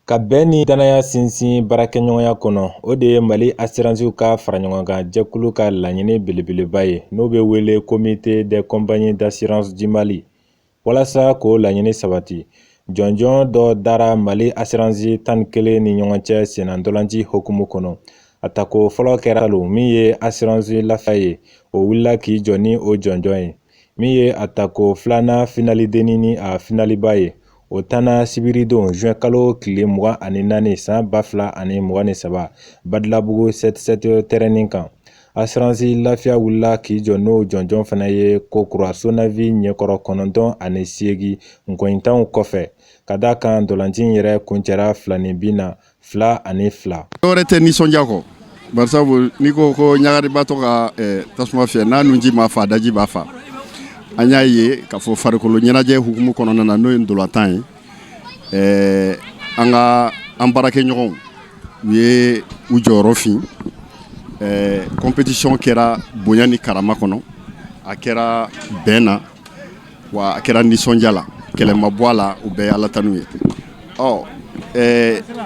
Ka bɛn ni danaya sinsin baarakɛɲɔgɔnya kɔnɔ, o de ye Mali asiransiw ka faraɲɔgɔnkan jɛkulu ka laɲini belebeleba ye, n'o bɛ wele Comité des compagnies d'assurance du Mali. Walasa k'o laɲini sabati, jɔnjɔn dɔ dara Mali asiransi 11 ni ɲɔgɔn cɛ sennantolaci hukumu kɔnɔ. A tako fɔlɔ kɛra salon, min ye Assurance Lafiya ye, o wulila k'i jɔ ni o jɔnjɔn ye. Min ye a tako filanan finalidenni ni a finaliba ye, o tanna sibiridon juin kalo tile 24 san 2023 Badilabugu 7-7 terrain kan. Assurance Lafiya wulila k'i jɔ n'o jɔnjɔn fana ye kokura Sonavi ɲɛkɔrɔ 98 nkɔyintanw kɔfɛ, ka da kan ntolanci in yɛrɛ kuncɛra 2 ni bin na, 2-2. Dɔwɛrɛ tɛ nisɔndiya kɔ, barisabu n'i ko ko ɲagaribatɔ ka tasuma fiyɛ, n'a nunji ma fa, daji b'a fa. An y'a ye k'a fɔ farikolo ɲɛnajɛ hukumu kɔnɔna na, n'o ye ntolantan ye, an ka an baarakɛɲɔgɔnw, u ye u jɔyɔrɔ fin. Compétition kɛra bonya ni karama kɔnɔ, a kɛra bɛn na, wa a kɛra nisɔndiya la, kɛlɛ ma bɔ a la. U bɛɛ ye Ala tanu ye. Ɔ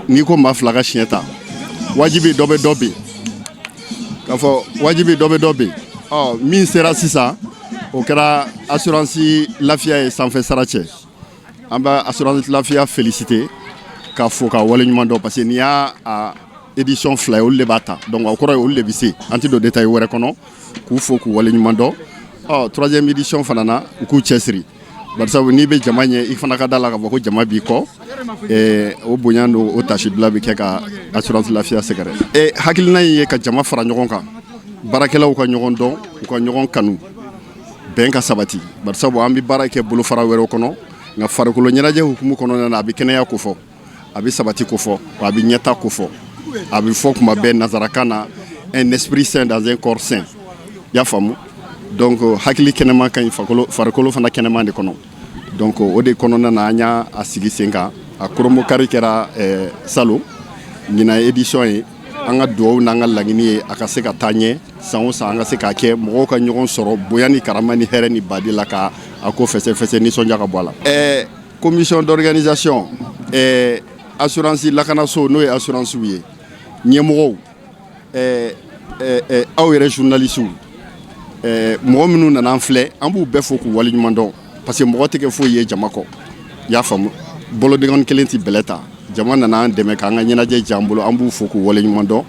n'i ko maa fila ka siɲɛ ta, wajibi dɔ bɛ dɔ bin, k'a fɔ wajibi dɔ bɛ dɔ bin. Ɔ min sera sisan, o kɛra Assurance Lafiya ye sanfɛ sara cɛ. An bɛ Assurance Lafiya féliciter, ka fo ka waleɲuman dɔn, parce que n'i y'a a édition fila ye, olu de b'a ta. Donc o kɔrɔ ye olu de bɛ se. An tɛ don détail wɛrɛ kɔnɔ, k'u fo k'u waleɲuman dɔn. Ɔ troisième édition fana na, u k'u cɛsiri, barisabu n'i bɛ jama ɲɛ, i fana ka da la k'a fɔ ko jama b'i kɔ. O bonya don, o tasibila bɛ kɛ ka Assurance Lafiya sɛgɛrɛ. Hakilina in ye ka jama fara ɲɔgɔn kan, baarakɛlaw ka ɲɔgɔn dɔn, u ka ɲɔgɔn kanu, bɛn ka sabati, barisabu an bɛ baara kɛ bolofara wɛrɛw kɔnɔ, nka farikolo ɲɛnajɛ hukumu kɔnɔna na, a bɛ kɛnɛya ko fɔ, a bɛ sabati ko fɔ, wa a bɛ ɲɛta ko fɔ. A bɛ fɔ kuma bɛɛ nanzarakan na: "Un esprit sain dans un corps sain." I y'a faamu? Donc hakili kɛnɛman ka ɲi farikolo fana kɛnɛman de kɔnɔ. Donc o de kɔnɔna na, an y'a sigi sen kan. A koromokari kɛra salon, ɲinan édition ye. An ka dugawu n'an ka laɲini ye a ka se ka taa ɲɛ san o san, an ka se k'a kɛ, mɔgɔw ka ɲɔgɔn sɔrɔ bonya ni karama ni hɛrɛ ni badi la, ka a ko fɛsɛfɛsɛ, nisɔndiya ka bɔ a la. Commission d'organisation, assurance lakanaso, n'o ye assurance ye, ɲɛmɔgɔw, aw yɛrɛ journalistes, mɔgɔ minnu nana an filɛ, an b'u bɛɛ fo k'u waleɲuman dɔn, parce que mɔgɔ tɛ kɛ foyi ye jama kɔ. I y'a faamu? Bolodenkɔni kelen tɛ bɛlɛ ta. Jama nana an dɛmɛ k'an ka ɲɛnajɛ diya an bolo, an b'u fo k'u waleɲuman dɔn.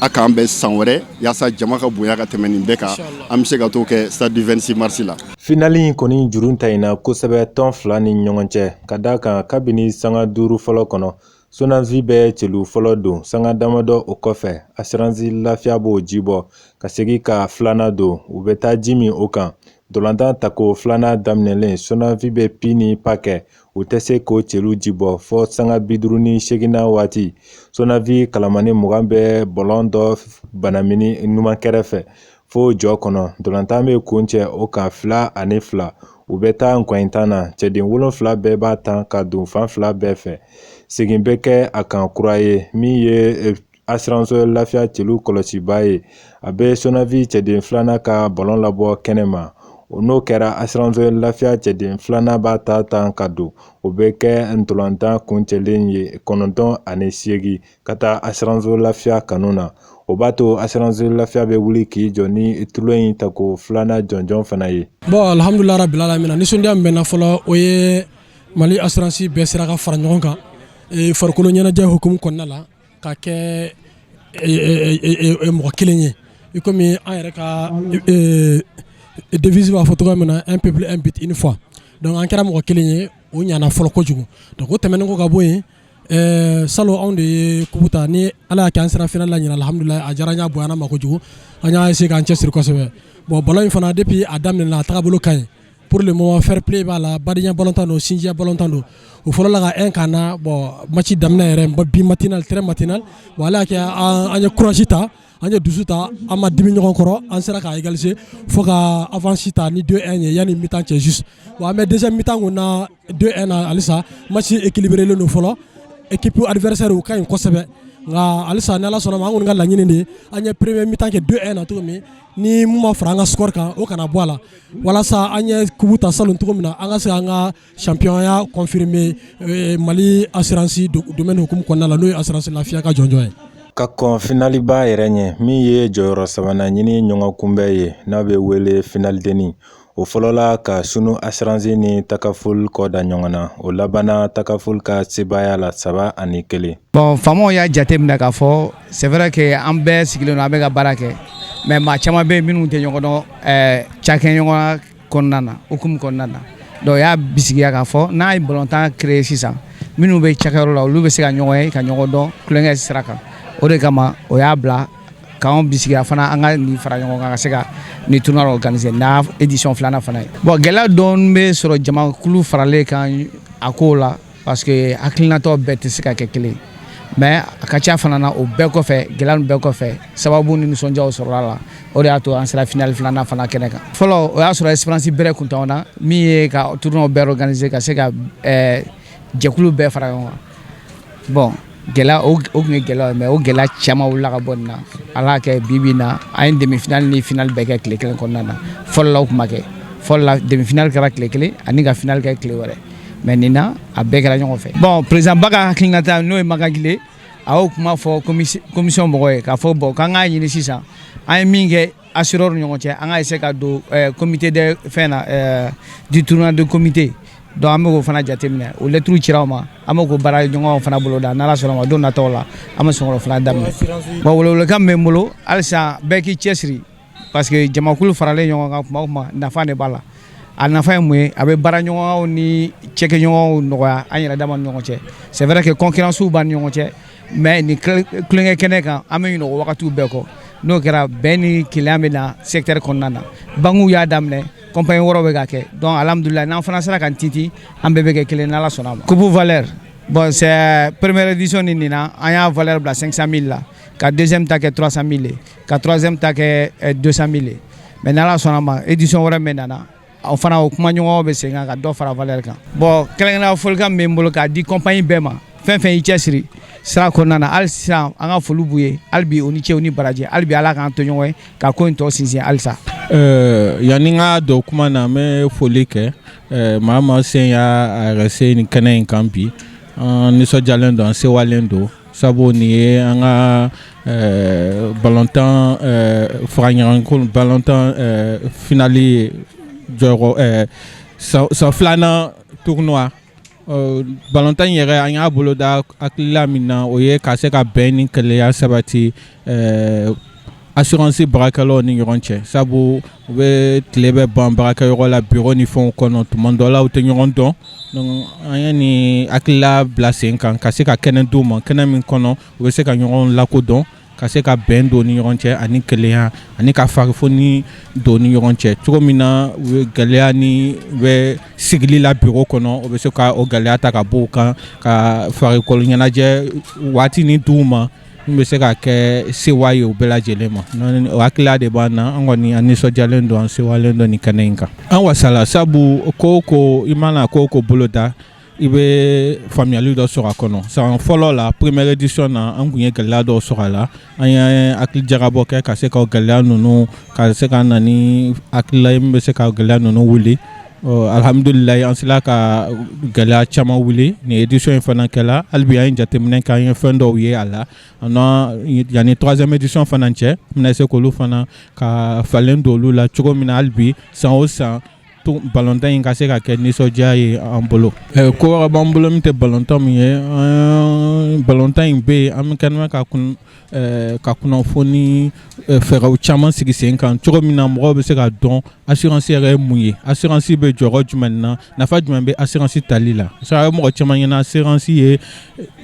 A k'an bɛn san wɛrɛ, yaasa jama ka bonya ka tɛmɛ nin bɛɛ kan, an bɛ se ka t'o kɛ stade du 26 mars la. Finali in kɔni juru ta in na kosɛbɛ tɔn fila ni ɲɔgɔn cɛ, ka da kan kabini sanga 5 fɔlɔ kɔnɔ, Sonavi bɛ celu fɔlɔ don. Sanga damadɔ o kɔfɛ, Assurance Lafiya b'o ji bɔ ka segin ka filanan don. U bɛ taa ji min o kan. Ntolantan tako filanan daminɛlen, Sonavi bɛ pi ni pa kɛ, u tɛ se k'o celu ji bɔ fɔ sanga 58nan waati. Sonavi kalamani 20 bɛ bɔlɔn dɔ banamini numan kɛrɛfɛ fo jɔ kɔnɔ. Ntolantan bɛ kuncɛ o kan 2-2. U bɛ taa nkɔyintan na, cɛden wolonfila bɛɛ b'a tan ka don fan fila bɛɛ fɛ. Segin bɛ kɛ a kan kura ye. Min ye Assurance Lafiya celu kɔlɔsiba ye, a bɛ Sonavi cɛden filanan ka bɔlɔn labɔ kɛnɛma. N'o kɛra, Assurance Lafiya cɛden filanan b'a ta tan ka don. O bɛ kɛ ntolantan kuncɛlen ye 98 ka taa Assurance Lafiya kanu na. O b'a to Assurance Lafiya bɛ wuli k'i jɔ ni tulon in tako filanan jɔnjɔn fana ye. Bon, alhamdulilah rabbil alamin. Nisɔndiya min bɛ n na fɔlɔ, o ye Mali assurance bɛɛ sera ka fara ɲɔgɔn kan farikolo ɲɛnajɛ hukumu kɔnɔna la, ka kɛ mɔgɔ kelen ye, i komi an yɛrɛ ka devise b'a fɔ cogoya min na: "Un peuple, un but, une foi." Donc an kɛra mɔgɔ kelen ye, o ɲana fɔlɔ kojugu. Donc o tɛmɛnen kɔ ka bɔ yen, salon anw de ye coupe ta. Ni Ala y'a kɛ an sera finale la ɲinan, alhamdulilah, a diyara n ye, a bonyana ma kojugu. An y'a essayer k'an cɛsiri kosɛbɛ. Bon, ballon in fana, depuis a daminɛna, a tagabolo ka ɲi. Pour le moment, fair play b'a la, badenya ballon tan don, sinjiya ballon tan don. O fɔlɔ la ka 1 k'an na. Bon, match daminɛ yɛrɛ bi, matinal, très matinal. Bon, Ala y'a kɛ an ye courage ta, an ye dusu ta, an ma dimi ɲɔgɔn kɔrɔ, an sera k'a égaliser fo ka avance ta ni 2-1 ye yanni mi-temps cɛ juste. Bon, an bɛ deuxième mi-temps kun na 2-1 na halisa. Match équilibré len don fɔlɔ. Équipe adversaire u ka ɲi kosɛbɛ. Nka halisa, ni Ala sɔnna ma, an kɔni ka laɲini de ye, an ye premier mi-temps kɛ 2-1 na cogo min, ni mun ma fara an ka score kan, o kana bɔ a la, walasa an ye coupe ta salon cogo min na, an ka se an ka championnat confirmer Mali assurance domaine hukumu kɔnɔna la, n'o ye Assurance Lafiya ka jɔnjɔn ye. Ka kɔn finaliba yɛrɛ ɲɛ, min ye jɔyɔrɔ sabanan ɲini ɲɔgɔn kunbɛn ye, n'a bɛ wele finale denni, o fɔlɔla ka Sunu Assurance ni Takaful kɔ da ɲɔgɔn na. O labanna Takaful ka sebaaya la, 3-1. Bon, faamaw y'a jateminɛ k'a fɔ c'est vrai que an bɛɛ sigilen don, an bɛ ka baara kɛ, mais maa caman bɛ yen minnu tɛ ɲɔgɔn dɔn cakɛɲɔgɔnya kɔnɔna na, hukumu kɔnɔna na. Donc o y'a bisigiya k'a fɔ n'a ye balontan créer sisan, minnu bɛ cakɛyɔrɔ la, olu bɛ se ka ɲɔgɔn ye, ka ɲɔgɔn dɔn tulonkɛ sira kan. O de kama o y'a bila k'anw bisigiya fana, an ka nin fara ɲɔgɔn kan ka se ka nin tournoi organiser n'a édition filanan fana ye. Bon, gɛlɛya dɔɔni bɛ sɔrɔ jamakulu faralen kan a kow la, parce que hakilinataw bɛɛ tɛ se ka kɛ kelen ye, mais a ka ca fana na. O bɛɛ kɔfɛ, gɛlɛya ninnu bɛɛ kɔfɛ, sababu ni nisɔndiyaw sɔrɔla la. O de y'a to an sera finale filanan fana kɛnɛ kan. Fɔlɔ, o y'a sɔrɔ expérience bɛrɛ kun t'anw na min ye ka tournoi bɛɛ organiser, ka se ka jɛkulu bɛɛ fara ɲɔgɔn kan. Bon, gɛlɛya o tun ye gɛlɛya ye, mais o gɛlɛya caman wulila ka bɔ nin na. Ala y'a kɛ, bi bi in na, an ye demi finale ni finale bɛɛ kɛ tile kelen kɔnɔna na. Fɔlɔ la, o tun ma kɛ. Fɔlɔ la, demi finale kɛra tile kelen ani ka finale kɛ tile wɛrɛ, mais nin na, a bɛɛ kɛra ɲɔgɔn fɛ. Bon, président ba ka hakilinata, n'o ye Magagile, a y'o kuma fɔ commission mɔgɔ ye k'a fɔ bon, k'an k'a ɲini sisan, an ye min kɛ assureur ni ɲɔgɔn cɛ, an ka essayer ka don comité de fɛn na, du tournoi de comité. Donc an bɛ k'o fana jateminɛ. O lettre cira o ma, an bɛ k'o baara ɲɔgɔnw fana boloda. N'Ala sɔnna ma, don nataw la, an bɛ sɔn k'o fana daminɛ. Bon, welewelekan min bɛ n bolo halisa, bɛɛ k'i cɛsiri, parce que jamakulu faralen ɲɔgɔn kan kuma o kuma, nafa de b'a la. A nafa ye mun ye? A bɛ baara ɲɔgɔnyaw ni cɛkɛɲɔgɔnw nɔgɔya an yɛrɛ dama ni ɲɔgɔn cɛ. C'est vrai que concurrence b'an ni ɲɔgɔn cɛ, mais nin tulonkɛ kɛnɛ kan, an bɛ ɲinɛ o wagatiw bɛɛ kɔ. N'o kɛra, bɛn ni kelenya bɛ na secteur kɔnɔna na. Banques y'a daminɛ, compagnie wɛrɛw bɛ ka kɛ. Donc alhamdulilah, n'an fana sera ka tintin, an bɛɛ bɛ kɛ kelen, n'Ala sɔnna a ma. Coupe valeur, bon, c'est première édition ni nin na, an y'a valeur bila 500 000 la, ka deuxième ta kɛ 300 000 ye, ka troisième ta kɛ 200 000 ye. Mais n'Ala sɔnna ma, édition wɛrɛ min nana, o fana, o kumaɲɔgɔnw bɛ sen kan ka dɔ fara valeur kan. Bon, kɛrɛnkɛrɛnnenya folikan min bɛ n bolo k'a di compagnie bɛɛ ma, fɛn fɛn y'i cɛsiri sira kɔnɔna na, hali sisan an ka foli b'u ye. Hali bi, u ni ce, u ni baraji. Hali bi, Ala k'an to ɲɔgɔn ye ka ko in tɔ sinsin halisa. Yanni n ka don kuma na, n bɛ foli kɛ maa maa sen y'a yɛrɛ se nin kɛnɛ in kan bi. An nisɔndiyalen don, an sewalen don, sabu nin ye an ka balontan faraɲɔgɔnko balontan finale ye, jɔyɔrɔ san filanan tournoi. Balontan in yɛrɛ, an y'a boloda hakilila min na, o ye ka se ka bɛn ni kelenya sabati assurance baarakɛlaw ni ɲɔgɔn cɛ, sabu u bɛ tile bɛ ban baarakɛyɔrɔ la, bureau ni fɛnw kɔnɔ, tuma dɔ la u tɛ ɲɔgɔn dɔn. Donc an ye nin hakilila bila sen kan ka se ka kɛnɛ d'u ma, kɛnɛ min kɔnɔ u bɛ se ka ɲɔgɔn lakodɔn, ka se ka bɛn don ni ɲɔgɔn cɛ ani kelenya ani ka farifoni don ni ɲɔgɔn cɛ, cogo min na u bɛ gɛlɛya ni u bɛ sigili la bureau kɔnɔ, o bɛ se ka o gɛlɛya ta ka bɔ o kan, ka farikolo ɲɛnajɛ waati ni d'u ma min bɛ se ka kɛ sewa ye u bɛɛ lajɛlen ma. O hakilila de b'an na. An kɔni, an nisɔndiyalen don, an sewalen don nin kɛnɛ in kan. An wasala, sabu ko o ko i mana ko o ko boloda, i bɛ faamuyali dɔ sɔrɔ a kɔnɔ. San fɔlɔ la, première édition na, an tun ye gɛlɛya dɔw sɔrɔ a la. An ye hakili jagabɔ kɛ ka se ka gɛlɛya ninnu, ka se ka na ni hakilila ye min bɛ se ka gɛlɛya ninnu wuli. Alihamudulilayi, an sera ka gɛlɛya caman wuli. Nin édition in fana kɛla, hali bi an ye jateminɛ kɛ, an ye fɛn dɔw ye a la. Yanni troisième édition fana cɛ, n bɛna se k'olu fana ka falen don olu la cogo min na, hali bi san o san balontan in ka se ka kɛ nisɔndiya ye an bolo. Ko wɛrɛ b'an bolo min tɛ balontan min ye. Balontan in bɛ yen, an kɛlen bɛ ka kunnafoni fɛɛrɛw caman sigi sen kan, cogo min na mɔgɔw bɛ se ka dɔn assurance yɛrɛ ye mun ye, assurance bɛ jɔyɔrɔ jumɛn na, nafa jumɛn bɛ assurance tali la. A bɛ mɔgɔ caman ɲɛna assurance ye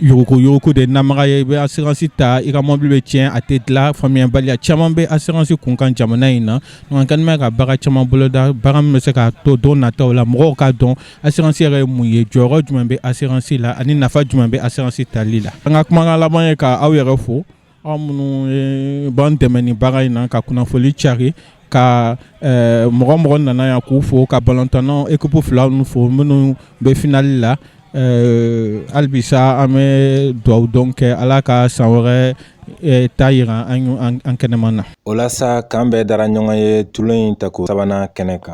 yuruku yuruku de namaga ye. I bɛ assurance ta, i ka mobili bɛ tiɲɛ, a tɛ dilan. Faamuyabaliya caman bɛ assurance kun kan jamana in na. Donc an kɛlen bɛ ka baara caman boloda, baara min bɛ se ka to don nataw la mɔgɔw k'a dɔn assurance yɛrɛ ye mun ye, jɔyɔrɔ jumɛn bɛ assurance la ani nafa jumɛn bɛ assurance tali la. An ka kumakan laban ye ka aw yɛrɛ fo, aw minnu b'an dɛmɛ nin baara in na, ka kunnafoni cari, ka mɔgɔ mɔgɔ nana yan k'u fo, ka balontannaw équipe fila ninnu fo minnu bɛ finale la. Halibisa an bɛ dugawu don kɛ, Ala ka san wɛrɛ ta jira an kɛnɛman na. O la sa, kan bɛɛ dara ɲɔgɔn ye tulon in tako sabanan kɛnɛ kan.